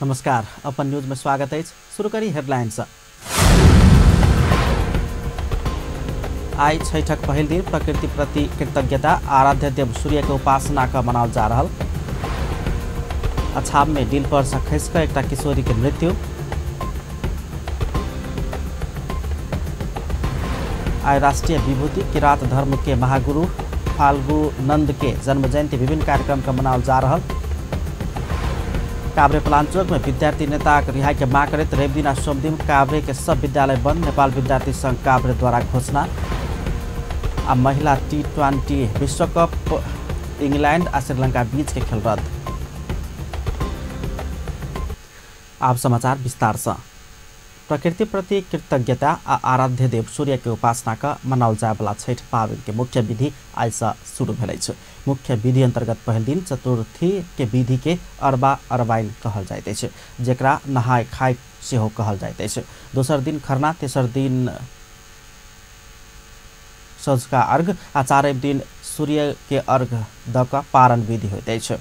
नमस्कार, अपन न्यूज में स्वागत है। शुरू करी हेडलाइंस। आई छठक पहिल दिन प्रकृति प्रति कृतज्ञता आराध्य देव सूर्य के उपासना का मनाओल जा रहा। अछाम में डील पर से खसि कऽ एकटा किशोरी के मृत्यु। आइ राष्ट्रीय विभूति किरात धर्म के महागुरु फाल्गुनंद के जन्म जयंती विभिन्न कार्यक्रम का मनाओल जा रहा। काभ्रे पलाञ्चोक में विद्यार्थी नेता रिहाई के मांग करैत रविदिन आ सोमदिन काभ्रे के सब विद्यालय बंद, नेपाल विद्यार्थी संघ काभ्रे द्वारा घोषणा। आ महिला T20 विश्वकप इंग्लैंड आ श्रीलंका बीच के खेल रद्द। आप समाचार विस्तार से। प्रकृति प्रति कृतज्ञता आ आराध्य देव सूर्य के उपासना का मनाओल जायवाला छठ पाबनि के मुख्य विधि आइ से शुरू भेल अछि। मुख्य विधि अंतर्गत पहिल दिन चतुर्थी के विधि के अरबा अरबाइन कहल जाइत अछि, जेकरा नहाय खाय सेहो कहल जाइत अछि। दोसर दिन खरना, तेसर दिन सँझुका अर्घ आ चारिम दिन सूर्य के अर्घ दऽ कऽ पारण विधि होइत अछि।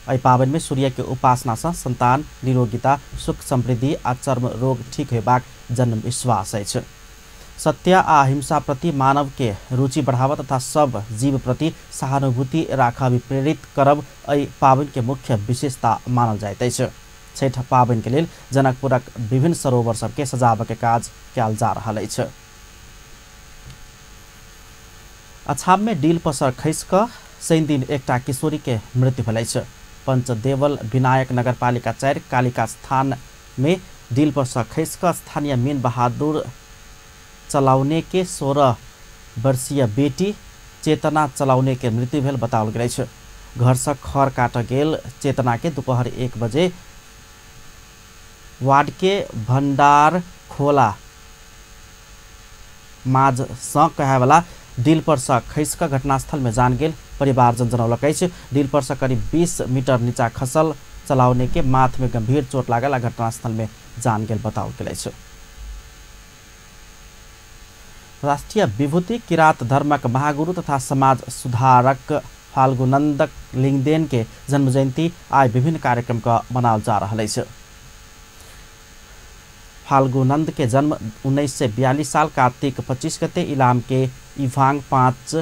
एहि पाबनि में सूर्य के उपासना से संतान, निरोगिता, सुख समृद्धि आ चर्म रोग ठीक होयबाक जनविश्वास अछि। सत्य आ अहिंसा प्रति मानव के रुचि बढ़ावत तथा सब जीव प्रति सहानुभूति राखब प्रेरित करब एहि पाबनि के मुख्य विशेषता मानल जाइत अछि। छठि पाबनि के लेल जनकपुरक विभिन्न सरोवर सबके सजाबऽ के काज कयल जा रहल अछि। अछाम में डील पर खसि कऽ शनि दिन एकटा किशोरी के मृत्यु भेल अछि। पंचदेवल विनायक नगरपालिका 4 कालिका स्थान में डील पर से खसि कऽ स्थानीय मीन बहादुर चलाउने के 16 वर्षीय बेटी चेतना चलाउने के मृत्यु भेल बताओल गेल अछि। घर से खर काटऽ गेल चेतना के दोपहर 1 बजे वार्ड के भंडार खोला माझ से कहैवाला डील पर से खसि कऽ घटनास्थल में जान गेल परिवारजन जनौलक अछि। डील पर से करीब 20 मीटर नीचा खसल चलाउने के माथ में गंभीर चोट लागल आ घटनास्थल में जान गेल बताओल गेल अछि। राष्ट्रीय विभूति किरात धर्मक महागुरु तथा समाज सुधारक फाल्गुनंद लिंगदेन के जन्म जयंती आइ विभिन्न कार्यक्रम का मनाओल जा रहल अछि। फाल्गुनंद के जन्म 1942 साल कार्तिक 25 गते इलाम के इभांग 5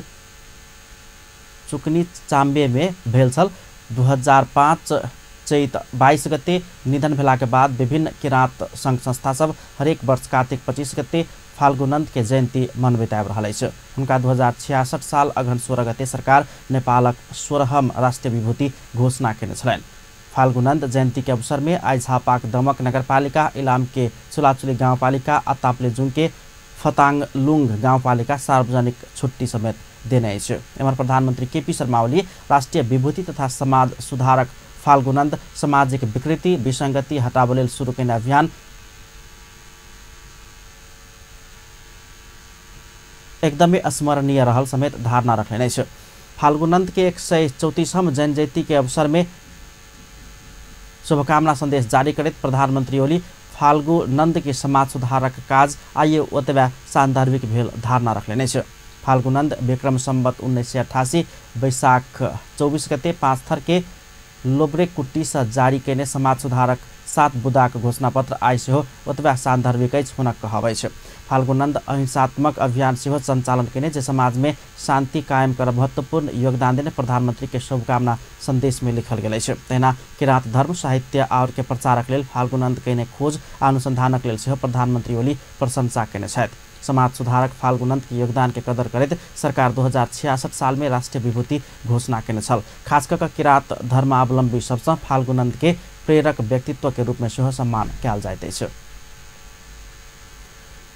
चुकनी चाम्बे में भेल छल। 2005 चैत 22 गते निधन भेला के बाद विभिन्न किरात संघ संस्था सब हरेक वर्ष कार्तिक 25 गते फाल्गुनंद के जयंती मनबैत आबि रहल अछि। हुनका 2066 साल अगहन 16 गते सरकार नेपालक 16हम राष्ट्रीय विभूति घोषणा केने छलनि। फाल्गुनंद जयंती के अवसर में आइ झापाक दमक नगरपालिका, इलाम के चुलाचुली गाउँपालिका आ ताप्लेजुङ के फताङलुङ गाउँपालिका सार्वजनिक छुट्टी समेत देने अछि। एम्हर प्रधानमंत्री केपी शर्मा ओली राष्ट्रीय विभूति तथा समाज सुधारक फाल्गुनंद सामाजिक विकृति विसंगति हटाबऽ लेल शुरू केने अभियान एकदमै स्मरणीय रहल समेत धारणा रखलनि अछि। फाल्गुनंद के 134हम जन्म जयंती के अवसर में शुभकामना संदेश जारी करैत प्रधानमंत्री ओली फाल्गुनंद के समाज सुधारक काज आइए ओतबे सान्दर्भिक भेल धारणा रखलनि अछि। फाल्गुनंद विक्रम संवत 1988 वैशाख 24 गते 5 थर के लोब्रे कुट्टी से जारी केने समाज सुधारक 7 बुदाक घोषणापत्र आइ सेहो ओतबे सान्दर्भिक अछि हुनक कहब अछि। फाल्गुनंद अहिंसात्मक अभियान सेहो संचालन केने जे समाज में शांति कायम कर महत्वपूर्ण योगदान देने प्रधानमंत्री के शुभकामना संदेश में लिखल गेल अछि। तहिना किरात धर्म साहित्य और के प्रचारक लेल फाल्गुनंद केने खोज आ अनुसंधानक लेल सेहो प्रधानमंत्री ओली प्रशंसा केने छथि। समाज सुधारक फाल्गुनंद के योगदान के कदर करैत सरकार 2066 साल में राष्ट्रीय विभूति घोषणा केने छल। खास कऽ किरात धर्मावलंबी सबसँ फाल्गुनंद के प्रेरक व्यक्तित्व के रूप में सेहो सम्मान कयल जाइत अछि।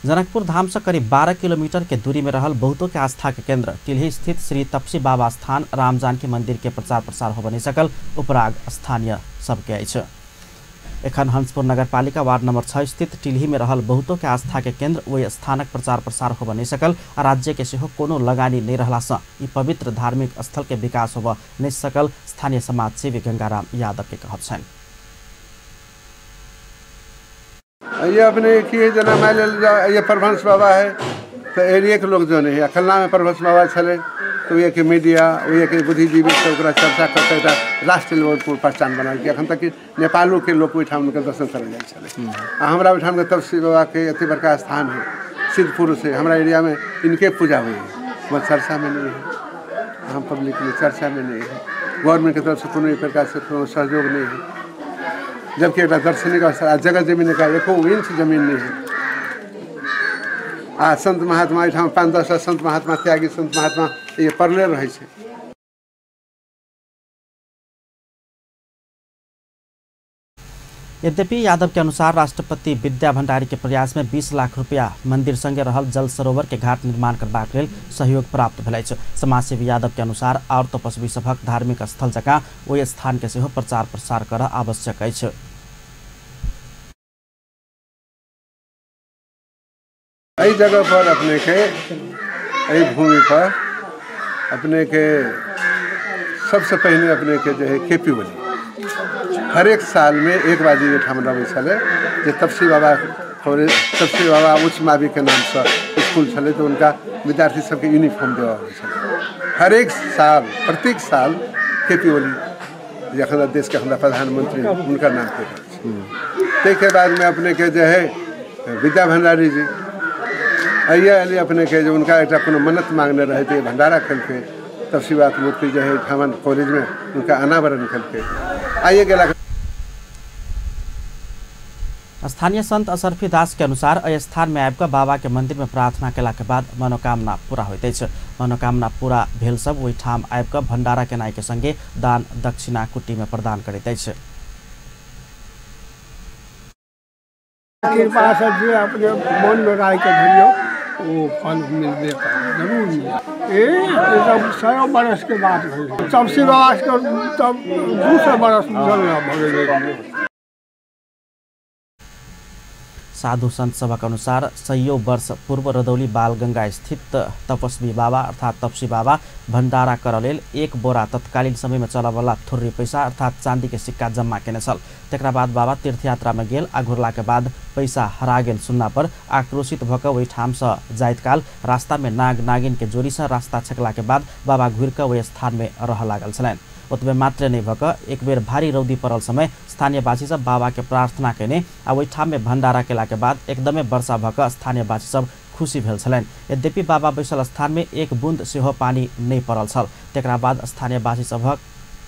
जनकपुर धाम से करीब 12 किलोमीटर के दूरी में रहल बहुतों के आस्था के केंद्र टिल्ही स्थित श्री तपसी बाबा स्थान राम जानकी मंदिर के प्रचार प्रसार होबय नहि सकल उपराग स्थानीय सबके अछि। एखन हंसपुर नगरपालिका वार्ड नंबर 6 स्थित टिल्ही में रहल बहुतों के आस्था के केंद्र ओहि स्थानक प्रचार प्रसार होबय नहि सकल आ राज्य के सेहो कोनो लगानी नहि रहला से ई पवित्र धार्मिक स्थल के विकास होबय नहि सकल स्थानीय समाजसेवी गंगाराम यादव के कहब छनि। ये अपने की जना मान ये परमहंस बाबा है तो एरिया के लोग जो नहीं है, खलना में परमहंस बाबा छले, तऽ ओहिके मीडिया ओहिके बुद्धिजीवी सब ओकरा चर्चा करतै तऽ राष्ट्र लेवल पर पहचान बनल। एखन तक नेपालोके लोक ओहिठाम हुनकर दर्शन करल जाइ छलै। आ हमरा ओहिठामके तपस्वी बाबाके एते बड़का स्थान है, सिद्ध पुरुष है, हमरा एरियामे इनके पूजा होइ है, मगर चर्चा में नहीं है, आम पब्लिक में चर्चा में नहीं है। गवर्नमेंट के तरफ से कोनो प्रकार से कोनो सहयोग नहीं है, जबकि एक दर्शनीय स्थल जगह जमीन का एको इंच जमीन नहीं है। आ संत महात्मा एहिठाम 5-10 संत महात्मा त्यागी संत महात्मा ये पड़ले रहै छै। यद्यपि यादव के अनुसार राष्ट्रपति विद्या भंडारी के प्रयास में 20 लाख रुपया मंदिर संगे रहल जल सरोवर के घाट निर्माण करबाक लेल सहयोग प्राप्त भेल अछि। समाजसेवी यादव के अनुसार और तपस्वी सभक धार्मिक स्थल जकाँ ओहि स्थान के सेहो प्रचार प्रसार करऽ आवश्यक अछि। एहि जगह पर अपने के एहि भूमि पर अपने के सबसे पहले अपने के जो है केपी ओली हरेक साल में एक बाजी एहिठाम रहै छलै, जे तपस्वी बाबा तपस्वी बाबा उच्च माविक के नामसँ स्कूल छलै, तऽ हुनका विद्यार्थी सबके यूनिफॉर्म देवा होइ छलै। हरेक साल प्रत्येक साल केपी ओली जखन देशके हमरा प्रधानमंत्री हुनकर नाम पे रहै छै। ताहिके बादमे अपने के जे है विद्या भंडारी जी आइए अली अपने के जे उनका एक कोनो मन्नत मांगने रहे थे भंडारा केलकै, तपस्वी बाबा मूर्ति जो है ठामन कॉलेज में उनका अनावरण केलकै। आइए गेला। स्थानीय संत असरफी दास के अनुसार एहि स्थान में आबि कऽ बाबा के मंदिर में प्रार्थना केला के बाद मनोकामना पूरा होइत अछि। मनोकामना पूरा भेल सब ओहिठाम आबि कऽ भंडारा केनाइ के संगे दान दक्षिणा कुटी में प्रदान करैत अछि। कृपा से जे अपने मन में राय के धरियो वो फल मिलबे कर जरूर मिले। ए 100 बरस के बात भेल, तपस्वी बाबा के तब 200 बरस भऽ गेलै। साधु संत सभक अनुसार सयौं वर्ष पूर्व रदौली बालगंगा स्थित तपस्वी बाबा अर्थात तपसी बाबा भंडारा करऽ लेल एक बोरा तत्कालीन समय में चलऽवला थुर्री पैसा अर्थात चांदी के सिक्का जम्मा केने छल। तकरा बाद बाबा तीर्थयात्रा में गेल आ घुरला के बाद पैसा हरा गेल सुनला पर आक्रोशित भऽ कऽ ओहिठामसँ जाइत काल रास्ता में नाग नागिन के जोड़ीसँ रास्ता छेकला के बाद बाबा घुरि कऽ ओहि स्थान में रहऽ लागल छलनि। ओतबे मात्र नहीं भऽ कऽ एक बेर भारी रौदी पड़ल समय स्थानीयवासी सब बाबा के प्रार्थना केने आ ओहिठाम में भंडारा केला के बाद एकदमे वर्षा भऽ कऽ स्थानीयवासी सब खुशी भेल छलनि। यद्यपि बाबा बैसल स्थान में एक बूंद सेहो पानी नहीं पड़ल छल। तकरा बाद स्थानीयवासी सभक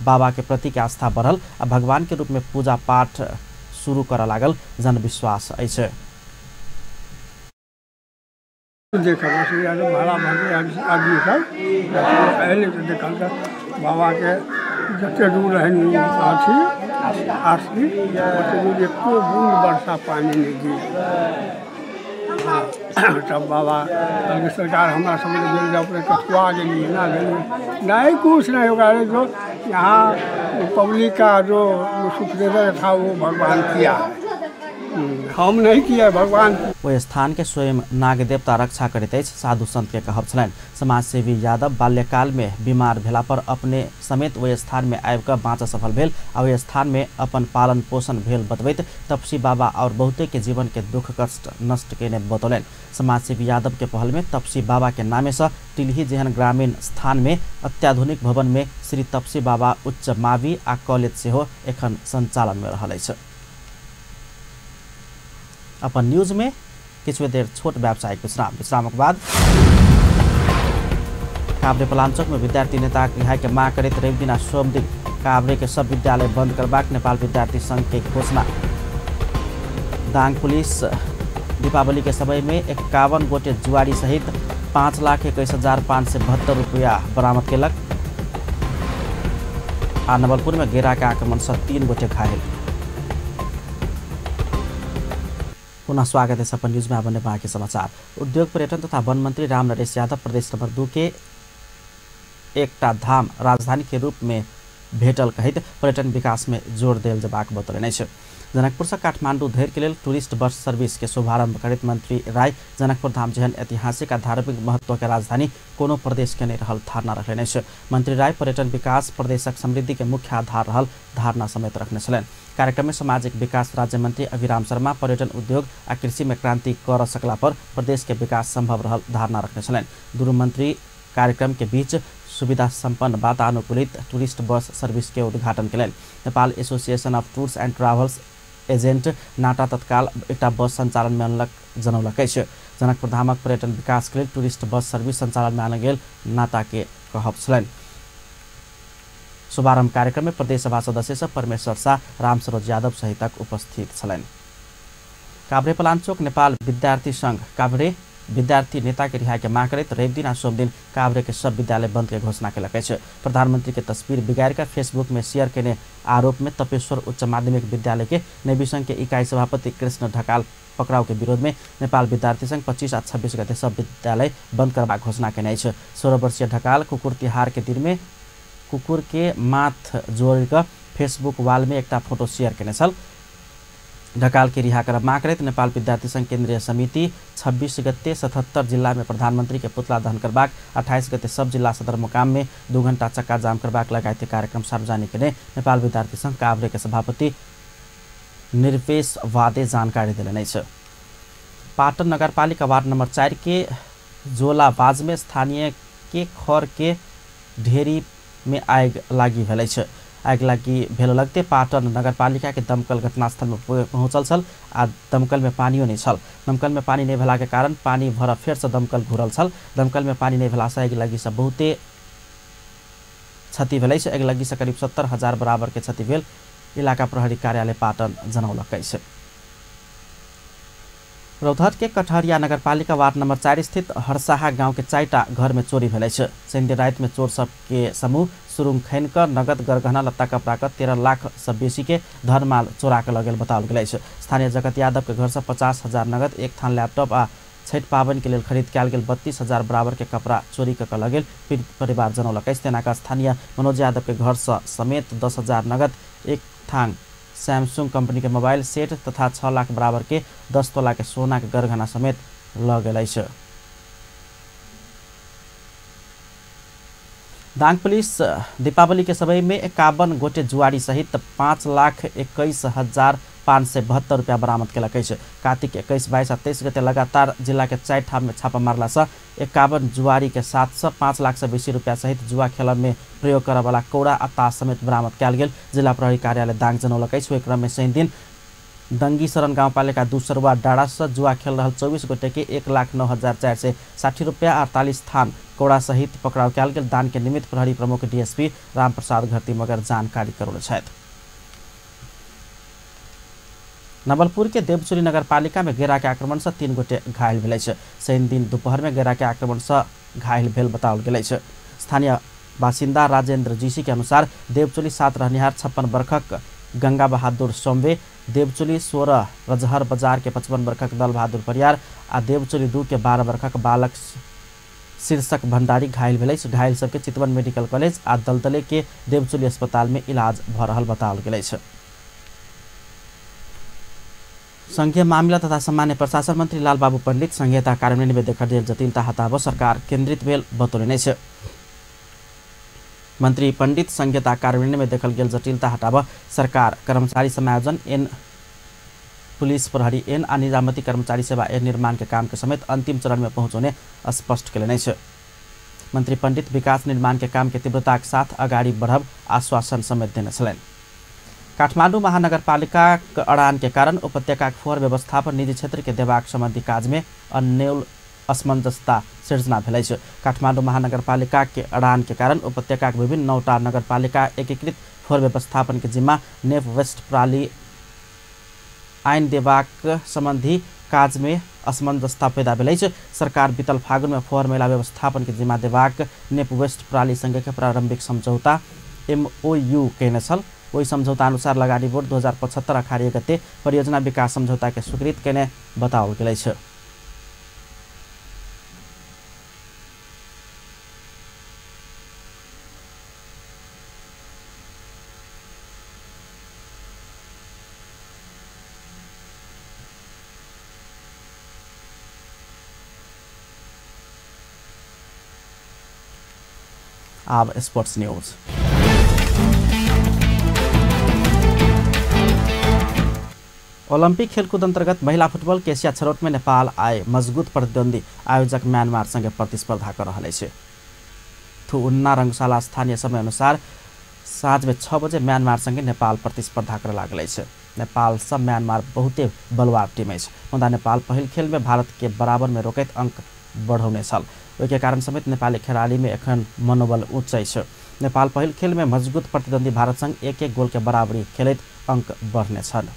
बाबा के प्रति के आस्था बढ़ल आ भगवान के रूप में पूजा पाठ शुरू करऽ लागल जनविश्वास अछि। आदमी सब देखल बाबा के जते दूर रहनि अथी आरती ओते दूर एको बूंद वर्षा पानी नहीं गिरल। तब बाबा कहलकै सरकार हमरा सबके गेल जाउ अपने कठुआ गेलियै ना गेलियै नहीं कुछ नहीं होगा, जो यहाँ पब्लिक का जो सुख देता था वो भगवान किया है, हम नहीं किया भगवान। ओहि स्थान के स्वयं नाग देवता रक्षा करैत अछि साधु संत के कहब छलनि। समाजसेवी यादव बाल्यकाल में बीमार भेला पर अपने समेत ओहि स्थान में आबि कऽ बाँचऽ सफल भेल आ ओहि स्थान में अपन पालन पोषण भेल बतबैत तपसी बाबा और बहुते के जीवन के दुख कष्ट नष्ट केने बतौलनि। समाजसेवी यादव के पहल में तपसी बाबा के नामे से टिलही जेहन ग्रामीण स्थान में अत्याधुनिक भवन में श्री तपसी बाबा उच्च मावी आ कॉलेज सेहो एखन संचालन में रहल अछि। अपन न्यूज में किछु देर छोट व्यावसायिक विश्राम, विश्रामक बाद काभ्रे पलाञ्चोक में विद्यार्थी नेता रिहाई के मांग करैत रवि दिन आ सोम दिन काभ्रे के सब विद्यालय बंद करबाक नेपाल विद्यार्थी संघ के घोषणा। दांग पुलिस दीपावली के समय में 51 गोटे जुआरी सहित 5,21,572 रुपया बरामद केलक। आ नवलपुर में गेरा के आक्रमण से 3 गोटे घायल। पुनः स्वागत है अपन न्यूज में अब बाकी समाचार। उद्योग पर्यटन तथा वन मंत्री राम नरेश यादव प्रदेश नंबर 2 के एकटा धाम राजधानी के रूप में भेटल कहैत पर्यटन विकास में जोर देल जेबाक बतौलनि अछि। जनकपुर से काठमांडू धरि के लेल टूरिस्ट बस सर्विस के शुभारंभ करैत मंत्री राय जनकपुर धाम जेहन ऐतिहासिक आ धार्मिक महत्व के राजधानी कोनो प्रदेश के नहीं रहल धारणा रखलनि अछि। मंत्री राय पर्यटन विकास प्रदेशक समृद्धि के मुख्य आधार रहल धारणा समेत रखने छलनि। कार्यक्रम में सामाजिक विकास राज्य मंत्री अभिराम शर्मा पर्यटन उद्योग आ कृषि में क्रांति कर सकला पर प्रदेश के विकास संभव रहल धारणा रखने छलनि। दुनू मंत्री कार्यक्रम के बीच सुविधा सम्पन्न वातानुकूलित टूरिस्ट बस सर्विस के उद्घाटन केलनि। Nepal association of tours and travels agent NATA तत्काल एकटा बस संचालन में अनलक जनौलक अछि। जनकपुर धामक पर्यटन विकास के लेल टूरिस्ट बस सर्विस संचालन में आनल गेल नाटा के कहब छलनि। शुभारंभ कार्यक्रम में प्रदेश सभा सदस्य सब परमेश्वर शाह, रामसरोज यादव सहितक उपस्थित छलनि। काभ्रे पलाञ्चोक नेपाल विद्यार्थी संघ काभ्रे विद्यार्थी नेता के रिहाई के मांग करैत रवि दिन आ सोमदिन काभ्रे के सब विद्यालय बंद के घोषणा केलक अछि। प्रधानमंत्री के तस्वीर बिगाड़ कर फेसबुक में शेयर केने आरोप में तपेश्वर उच्च माध्यमिक विद्यालय के नेवी संघ के इकाई सभापति कृष्ण ढकाल पकड़ाव के विरोध में नेपाल विद्यार्थी संघ 25 आ 26 गते सब विद्यालय बंद करबाक घोषणा केने अछि। 16 वर्षीय ढकाल कुकुर तिहार के दिन में कुकुर के माथ जोड़ कऽ फेसबुक वाल में एकटा फोटो शेयर केने छल। ढकाल के रिहा करब मांग करैत नेपाल विद्यार्थी संघ केंद्रीय समिति 26 गते 77 जिला में प्रधानमंत्री के पुतला दहन करबाक, 28 गते सब जिला सदरमुकाम में 2 घंटा चक्का जाम करबाक लगायत कार्यक्रम सार्वजनिक केने नेपाल विद्यार्थी संघ काभ्रे के सभापति निर्वेश वादे जानकारी देलनि अछि। पाटन नगरपालिका वार्ड नंबर 4 के जोलाबाज में स्थानीय के खर के ढेरी में आग लागि भेल अछि। आग लागि भेल लगते पाटन नगरपालिका के दमकल घटनास्थल में पहुंचल छल आ दमकल में पानियो नहीं छल। दमकल में पानी नहीं भेला के कारण पानी भर फेर से दमकल घुरल छल। दमकल में पानी नहीं भेला से आग लागि से बहुते क्षति भेल अछि। आग लागि से करीब 70,000 बराबर के क्षति भेल इलाका प्रहरी कार्यालय पाटन जनौलक अछि। रौतहट के कटहरिया नगरपालिका वार्ड नंबर 4 स्थित हरसाहा गांव के 4टा घर में चोरी भेल अछि। शनिदिन राति में चोर सब के समूह सुरुंग खनि कऽ नगद गरगहना लत्ता कपड़ा के 13 लाख से बेसी के धनमाल चोरा के लऽ गेल बताओल गेल अछि। स्थानीय जगत यादव के घर से 50,000 नगद, एक थान लैपटॉप आ छठि पाबनि के लेल खरीद कयल गेल 32,000 बराबर के कपड़ा चोरी कऽ लऽ गेल पीड़ित परिवार जनौलक अछि। तेना स्थानीय मनोज यादव के घर से समेत 10,000 नगद, एक थान सैमसंग कंपनी के मोबाइल सेट तथा 6 लाख बराबर के 10 तोला के सोना के गरगहना समेत लऽ गेल अछि। दांग पुलिस दीपावली के समय में 51 गोटे जुआरी सहित 5,21,572 रुपया बरामद केलक अछि। कार्तिक 21, 22 आ 23 गते लगातार जिला के 4 ठाम में छापा मारला से 51 जुआरी के साथ से 5 लाख से बेसी रुपया सहित जुआ खेल में प्रयोग करय वाला कौड़ा आ ताश समेत बरामद कयल गेल जिला प्रहरी कार्यालय दांग जनौलक अछि। ओहि क्रम में शनिदिन दंगी शरण गाउँपालिका दूसरवा डाँडा से जुआ खेल रहल 24 गोटे के 1,09,460 रुपया 48 थान कौड़ा सहित पकड़ाव कयल गेल। दान के निमित्त प्रहरी प्रमुख डीएसपी रामप्रसाद घरती मगर जानकारी करौने छथि। नवलपुर के देवचुली नगरपालिका में गेरा के आक्रमण से 3 गोटे घायल भेल अछि। शनिदिन दोपहर में गेरा के आक्रमण से घायल भेल बताओल गेल अछि। स्थानीय बासिन्दा राजेंद्र जीसी के अनुसार देवचुली 7 रहनिहार 56 वर्षक गंगा बहादुर सोमवे, देवचुली 16 रजहर बाजार के 55 वर्षक दल बहादुर परियार आ देवचुली 2 के 12 वर्षक बालक शीर्षक भंडारी घायल भेल अछि। घायल सबके चितवन मेडिकल कॉलेज आ दलदले के देवचुली अस्पताल में इलाज भऽ रहल बताओल गेल अछि। संघीय मामिला तथा सामान्य प्रशासन मंत्री लालबाबू पंडित संघीयता कार्यान्वयन में देखल गेल जटिलता हटाबऽ सरकार केंद्रित भेल बतौलनि अछि। मंत्री पंडित संघीयता कार्यान्वयन में देखल गेल जटिलता हटाबऽ सरकार कर्मचारी समायोजन एन, पुलिस प्रहरी एन आ निजामती कर्मचारी सेवा एन निर्माण के काम के समेत अंतिम चरण में पहुंचने स्पष्ट केलनि अछि। मंत्री पंडित विकास निर्माण के काम के तीव्रता के साथ अगाडि बढ़ब आश्वासन समेत देने छलनि। काठमांडू महानगरपालिका अड़ान के कारण उपत्यका फोहोर व्यवस्थापन निजी क्षेत्र के देबाक संबंधी काज में अन्योल असमंजसता सिर्जना भेल अछि। काठमांडू महानगरपालिका के अड़ान के कारण उपत्यका के विभिन्न 9टा नगरपालिका एकीकृत फोहोर व्यवस्थापन के जिम्मा नेप वेस्ट प्रणाली आइन देबाक संबंधी काज में असमंजसता पैदा भेल अछि। सरकार बीतल फागुन में फोहोर मैला व्यवस्थापन के जिम्मा देबाक नेप वेस्ट प्रणाली संघ के प्रारंभिक समझौता MOU केने छल। ओहि समझौता अनुसार लगानी बोर्ड 2075 अखार 1 गते परियोजना विकास समझौता के स्वीकृत केने बताओल गेल अछि। आब स्पोर्ट्स न्यूज। ओलंपिक खेलकूद अंतर्गत महिला फुटबॉल के एशिया छनौट में नेपाल आए मजबूत प्रतिद्वंदी आयोजक म्यांमार संगे प्रतिस्पर्धा कर रहल अछि। थुउन्ना रंगशाला स्थानीय समय अनुसार साँझ में 6 बजे म्यांमार संगे नेपाल प्रतिस्पर्धा करे लागल अछि। नेपाल से म्यांमार बहुते बलवार टीम अछि, मुदा नेपाल पहिल खेल में भारत के बराबर में रोकैत अंक बढ़ौने छल। ओहिके कारण समेत नेपाली खेलाड़ी में एखन मनोबल उच्च अछि। नेपाल पहिल खेल में मजबूत प्रतिद्वंदी भारत संग 1-1 गोल के बराबरी खेलैत अंक बढ़ने छल।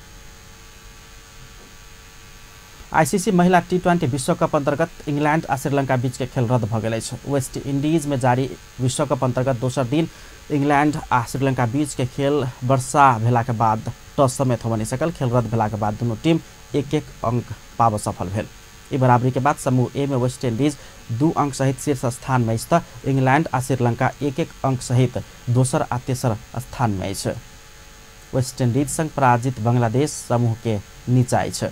आईसीसी महिला टी20 विश्वकप अंतर्गत इंग्लैंड आ श्रीलंका बीच के खेल रद्द भ गेल अछि। वेस्ट इंडीज में जारी विश्वकप अंतर्गत दोसर दिन इंग्लैंड आ श्रीलंका बीच के खेल वर्षा भेला के बाद टॉस समेत हो नहीं सकल। खेल रद्द भेला के बाद दुनू टीम 1-1 अंक पाब सफल भेल। ई बराबरी के बाद समूह ए में वेस्ट इंडीज 2 अंक सहित शीर्ष स्थान में अछि त इंग्लैंड आ श्रीलंका 1-1 अंक सहित दोसर आ तेसर स्थान में अछि। वेस्ट इंडीज संग पराजित बांग्लादेश समूह के नीचा अछि।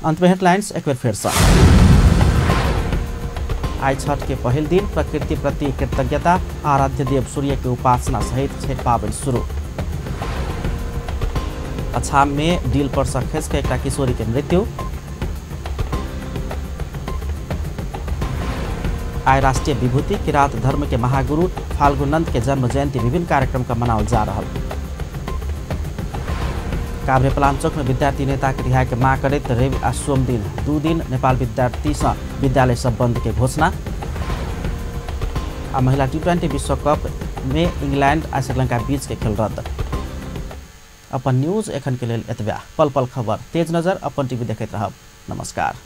अंत में हेडलाइंस एक बेर फेर से। आइ छठ के पहिल दिन प्रकृति प्रति कृतज्ञता, आराध्य देव सूर्य के उपासना सहित छठ पाबनि शुरू। अछाम में डील पर से खसि के एकटा किशोरी के मृत्यु। आइ राष्ट्रीय विभूति किरात धर्म के महागुरु फाल्गुनंद के जन्म जयंती विभिन्न कार्यक्रम का मनाओल जा रहा। काभ्रे पलाञ्चोक में विद्यार्थी नेता के रिहाई के मांग करैत रवि आ सोम दिन 2 दिन नेपाल विद्यार्थी से विद्यालय सब बंद के घोषणा। आ महिला टी20 विश्वकप में इंग्लैंड आ श्रीलंका बीच के खेल रद्द। अपन न्यूज एखन के लेल एतबे। पल पल खबर तेज नजर अपन टीवी देखैत रहब। नमस्कार।